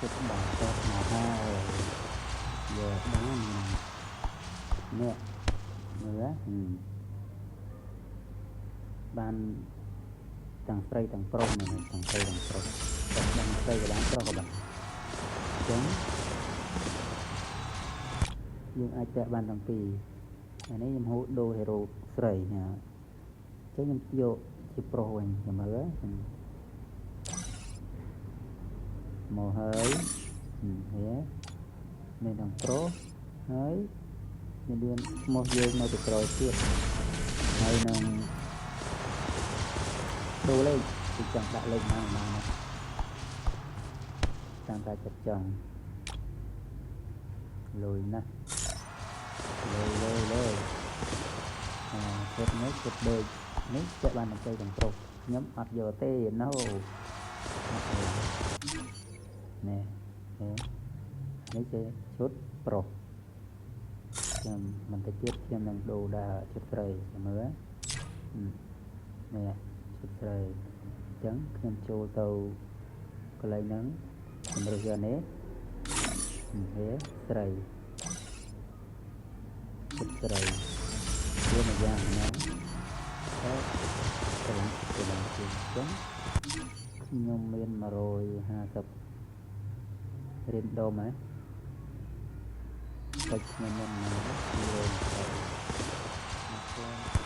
ឈុតបាល់ទាត់មកហើយយកបាននេះមើលបានទាំងស្រីទាំងប្រុសហ្នឹងទាំងស្រីទាំងប្រុសទាំងស្រីក៏បានប្រុសក៏បានអញ្ចឹងយើងអាចពាក់បានទាំងពីរអានេះខ្ញុំហូតដូ hero ស្រីណាអញ្ចឹងខ្ញុំយកជាប្រុសវិញចាំមើលមកហើយហេមានទាំងប្រុសហើយមានឈ្មោះយើងនៅពីក្រោយទៀតហើយនឹងដូរលេខគឺចង់ដាក់លេខណាបានតាមតែចិត្តចង់លុយណាស់លុយលុយលុយអាឈុតនេះឈុតដេកនេះចាក់បានទាំងស្រីទាំងប្រុសខ្ញុំអត់យកទេ no អត់ទេនេះនេះជាឈុតប្រុសខ្ញុំបន្តិចទៀតខ្ញុំនឹងដូរដល់ឈុតស្រីមើលនេះឈុតស្រីអញ្ចឹងខ្ញុំចូលទៅកន្លែងហ្នឹងខ្ញុំរើសយកនេះនេះស្រីឈុតស្រីវាមួយយ៉ាងហ្នឹងតែកម្លាំងកម្លាំងជាងអញ្ចឹងខ្ញុំមាន150រៀនដុំហ៎ពេជ្រខ្ញុំមានមក220